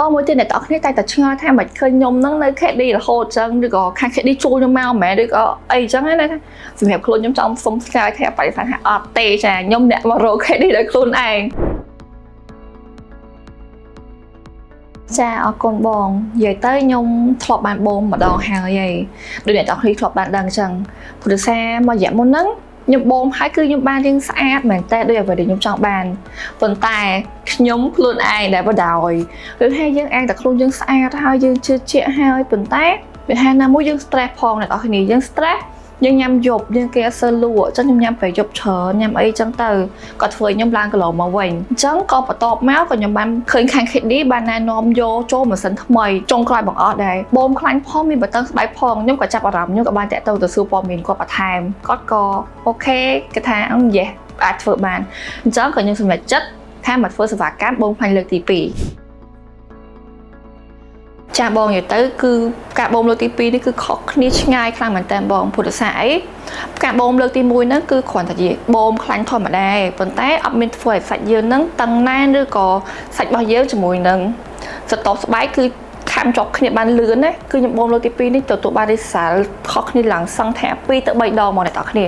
អូមួយទៀតអ្នកទាំងអស់គ្នាតែតែឆ្ងល់ថាមិនឃើញខ្ញុំហ្នឹងនៅ KD រហូតចឹងឬក៏ខាង KD ជួលខ្ញុំមកមែនឬក៏អីចឹងណាសម្រាប់ខ្លួនខ្ញុំចង់សុំឆ្លើយថាបរិស្ថានថាអត់ទេចាខ្ញុំអ្នកមករក KD ដោយខ្លួនឯងចាអរគុណបងនិយាយទៅខ្ញុំធ្លាប់បានបូមម្ដងហើយឯងដូចអ្នកទាំងអស់គ្នាធ្លាប់បានដឹងចឹងព្រោះសារមួយរយៈមុនហ្នឹងខ្ញុំបូមហើយគឺខ្ញុំបានរៀងស្អាតមែនតើដូចអ្វីដែលខ្ញុំចង់បានប៉ុន្តែខ្ញុំខ្លួនឯងដែលបដោយឬថាយើងឯងតែខ្លួនយើងស្អាតហើយយើងជឿជាក់ហើយប៉ុន្តែវាថាណាមួយយើង stress ផងអ្នកនរគ្នាយើង stress យើងញ៉ាំយប់យើងគេអត់សូវលក់អញ្ចឹងខ្ញុំញ៉ាំពេលយប់ច្រើនញ៉ាំអីចឹងទៅក៏ធ្វើឲ្យខ្ញុំឡើងគីឡូមកវិញអញ្ចឹងក៏បន្ទាប់មកក៏ខ្ញុំបានឃើញខាង KD បានណែនាំយកចូលម៉ាស៊ីនថ្មីចុងក្រោយបង្អស់ដែរបូមខ្លាញ់ផងមានបតឹងស្បែកផងខ្ញុំក៏ចាប់អារម្មណ៍ខ្ញុំក៏បានតាក់ទងទៅសួរព័ត៌មានគាត់បន្ថែមគាត់ក៏ OK គេថាអឺ yes អាចធ្វើបានអញ្ចឹងក៏ខ្ញុំសម្រេចចិត្តថាមកធ្វើសេវាកម្មបូមខ្លាញ់លើកទី2ចាបងនិយាយទៅគឺការបូមលើកទី2នេះគឺខុសគ្នាឆ្ងាយខ្លាំងមែនតើបងពុទ្ធសាសអីការបូមលើកទី1ហ្នឹងគឺគ្រាន់តែជាបូមខ្លាញ់ធម្មតាប៉ុន្តែអត់មានធ្វើឲ្យសាច់យើងហ្នឹងតឹងណែនឬក៏សាច់របស់យើងជាមួយនឹងសតបស្បែកគឺខាំជាប់គ្នាបានលឿនណាគឺខ្ញុំបូមលើកទី2នេះទទួលបាន result ខុសគ្នាឡើងសឹងថា2ទៅ3ដងមកអ្នកនរគ្នា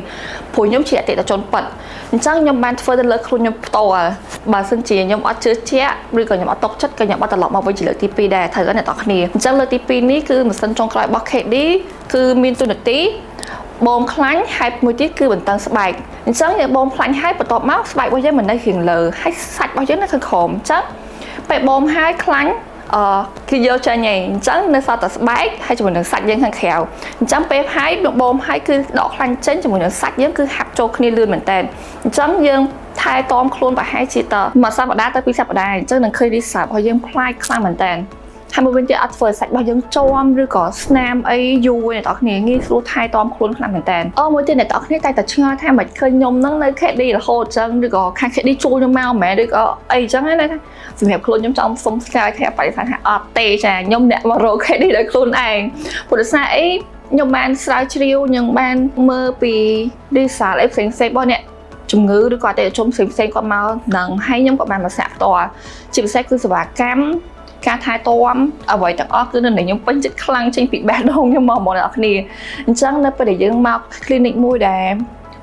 ព្រោះខ្ញុំជាអតិថិជនពិតអញ្ចឹងខ្ញុំបានធ្វើទៅលើខ្លួនខ្ញុំផ្ទាល់បើសិនជាខ្ញុំអត់ជឿជាក់ឬក៏ខ្ញុំអត់ទុកចិត្តក៏ខ្ញុំអត់ត្រឡប់មកវិញជាលើកទី2ដែរត្រូវអ្នកនរគ្នាអញ្ចឹងលើកទី2នេះគឺម៉ាស៊ីនចុងក្រោយរបស់ KD គឺមានទូនាទីបូមខ្លាញ់ហើយមួយទៀតគឺបន្តឹងស្បែកអញ្ចឹងយើងបូមខ្លាញ់ហើយបន្ទាប់មកស្បែករបស់យើងមិននៅរៀងលើហើយសាច់របស់យើងនៅខាងក្រោមអញ្ចឹងពេលបូមហើយខ្លាញ់អឺគឺយកចេញឯងអញ្ចឹងនៅសល់តែស្បែកហើយជាមួយនឹងសាច់យើងខាងក្រៅអញ្ចឹងពេលហើយបូមហើយគឺដកខ្លាញ់ចេញជាមួយនឹងសាច់យើងគឺហាប់ចូលគ្នាលឿនមែនតើអញ្ចឹងយើងថែទាំខ្លួនប្រហែលជាតមួយសប្តាហ៍ទៅពីរសប្តាហ៍អញ្ចឹងនឹងឃើញ result របស់យើងប្លែកខ្លាំងមែនតើហើយមួយវិញទៀតអត់ធ្វើឲ្យសាច់របស់យើងជាំឬក៏ស្នាមអីយូរអ្នកនរគ្នាងាយស្រួលថែទាំខ្លួនខ្លាំងមែនតើអូមួយទៀតអ្នកនរគ្នាតែតែឆ្ងល់ថាមិនឃើញខ្ញុំហ្នឹងនៅ KD រហូតចឹងឬក៏ខាង KD ជួលខ្ញុំមកមែនឬក៏អីចឹងណាសម្រាប់ខ្លួនខ្ញុំចង់សុំឆ្លើយថាបរិស្ថានថាអត់ទេចាខ្ញុំអ្នកមករក KD ដោយខ្លួនឯងព្រោះដោយសារអីខ្ញុំបានស្រាវជ្រាវខ្ញុំបានមើលពី result អីផ្សេងៗរបស់អ្នកជំងឺឬក៏អតិថិជនផ្សេងៗគាត់មកនឹងហើយខ្ញុំក៏បានមកសាកផ្ទាល់ជាពិសេសគឺសេវាកម្មការថែទាំអ្វីទាំងអស់គឺនៅខ្ញុំពេញចិត្តខ្លាំងចេញពីបេះដូងខ្ញុំមកហ្មងអ្នកនរគ្នាអញ្ចឹងនៅពេលដែលយើងមក clinic មួយដែល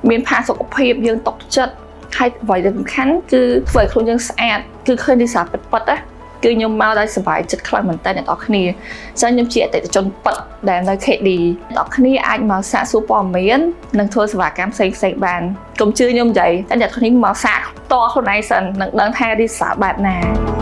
មានផាសុកភាពយើងຕົកចិត្តហើយអ្វីដែលសំខាន់គឺធ្វើឲ្យខ្លួនយើងស្អាតគឺឃើញ result ពិតៗណាគឺខ្ញុំមកដោយសប្បាយចិត្តខ្លាំងមែនតើអ្នកនរគ្នាអញ្ចឹងខ្ញុំជាអតិថិជនពិតដែលនៅ KD អ្នកនរគ្នាអាចមកសាកសួរព័ត៌មាននិងធ្វើសេវាកម្មផ្សេងៗបានកុំជឿខ្ញុំនិយាយតែអ្នកនរគ្នាមកសាកផ្ទាល់ខ្លួនឯងសិននឹងដឹងថា result បែបណា។